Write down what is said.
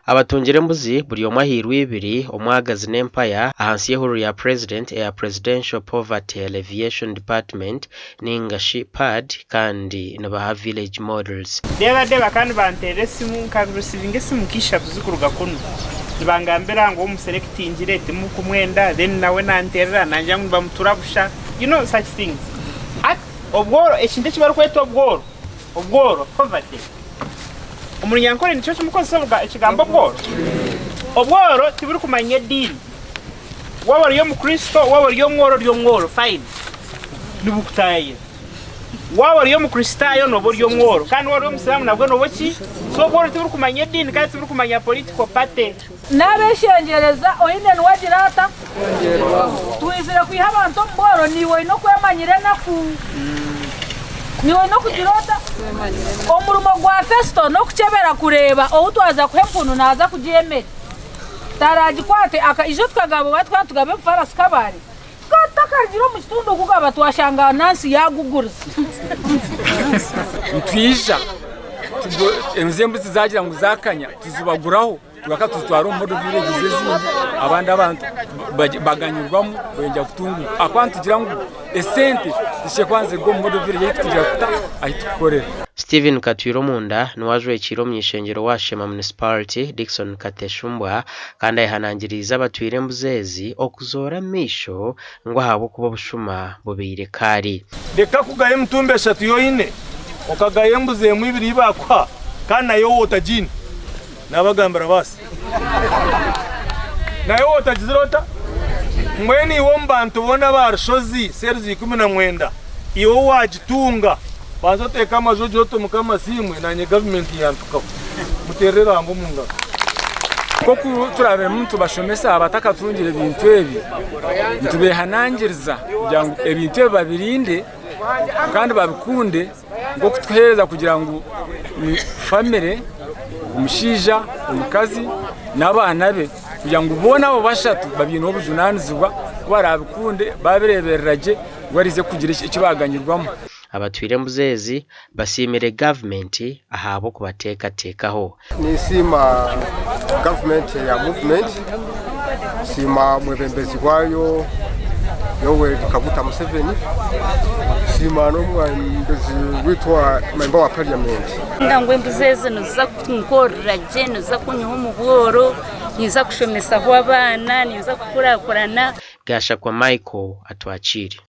Abatungire embuzi buri omwe ahairwe ibiri, omwagazi n'empaya ahansi y'ehururu ya Purezidenti eya Presidential Poverty Alleviation Department ninga shi PAD kandi nibaha Village Models. The other day bakaba nibanteerera esimu, nka-receivinga esimu nka ishatu zirikuruga kunu nibangambira ngu ou muselectingire timukumwenda then nawe nanteerera nangira ngu nibamutura busha you know such things. Hati obworo ekintu eki barikweta obworo, obworo, poverty, Omu Runyankore nikyo kimukozesa ekigambo obworo. Obworo tiburikumanya ediini. Waaba ori Omukristo, waaba ori omworo ori omworo fine, nibukutaayira. Waaba ori Omukristaayo nooba ori omworo kandi waaba ori Omusiraamu nabwo nooba ki? So obworo tiburikumanya ediini kandi tiburikumanya political party. Naabeshengyereza, oine niwe agira ata? Twizire kwiha abantu omu bworo, naiwe oine okwemanyira enaku. Naiwe oine okugira ota? Omurimo gwa Festo n'okukyebera kureeba ou twaza kuha empunu naaza kugiha emere. Taragikwate, akaija tukagaba oba tukaba nitugaba ebifarasi Kabale. Tukaba tutakarugire omu kitundu kugaba twashanga Nansi yaaguguriza. Nitwija ezo embuzi zaagira ngu zaakanya tuzibaguraho. Tugaruka tuzitwara omu model villages ezindi abandi abantu baganyirwamu kwenda kutunguka ahakuba nitugira ngu esente zishushe kuba niziruga omu model village ahu tukugira tuta ahu tukukorera. Stephen Katwiromunda niwe ajwekiire omuny'eishengyero wa Sheema Municipality, Dickson Kateshumbwa kandi ayehanangiriize abatwire embuzi ezi okuzoora amaisho ngu ahabw'okuba obushuma bubaire kaari. Reka kugaya emitumbi eshatu ei oine, okagaya embuzi emwe ibiri ei baakuha, kandi nayo waaba otagiine. Naabagambira baasi. Nawe waaba otagizire ota? Mbwenu iwe omu bantu boona aba Rushozi series 19, iwe waagitunga, banza oteeke amaju ogire oti Mukama asiimwe, naanye gavumenti yampikaho. Muteerere Ruhanga omu ngaro. Nk'oku turaabiremu nitubashomesa abatakatungire ebintu ebi, nitubeehanangiriza kugira ngu ebintu ebi babirinde kandi babikunde nk'okutuheereza kugira ngu famire, omushaija, omukazi n'abaana be kugira ngu boona abo bashatu babaineho obujunaanizibwa ku baraabikunde baabireeberera gye barize kugira eki baaganyirwamu. Abatwire embuzi ezi basiimire gavumenti ahabw'okubateekateekaho. Ninsiima gavumenti eya muvumenti, nsiima omwebembezi waayo Yoweri Kaguta Museveni, nsiima n'omwebembezi waitu memba wa pariyamenti. Ningira ngu embuzi ezi niziza kunkorera gye, niziza kunyiha omu bworo, ninza kushomesaho abaana, ninza kukurakurana. Gashakwa Michael Atwakiire.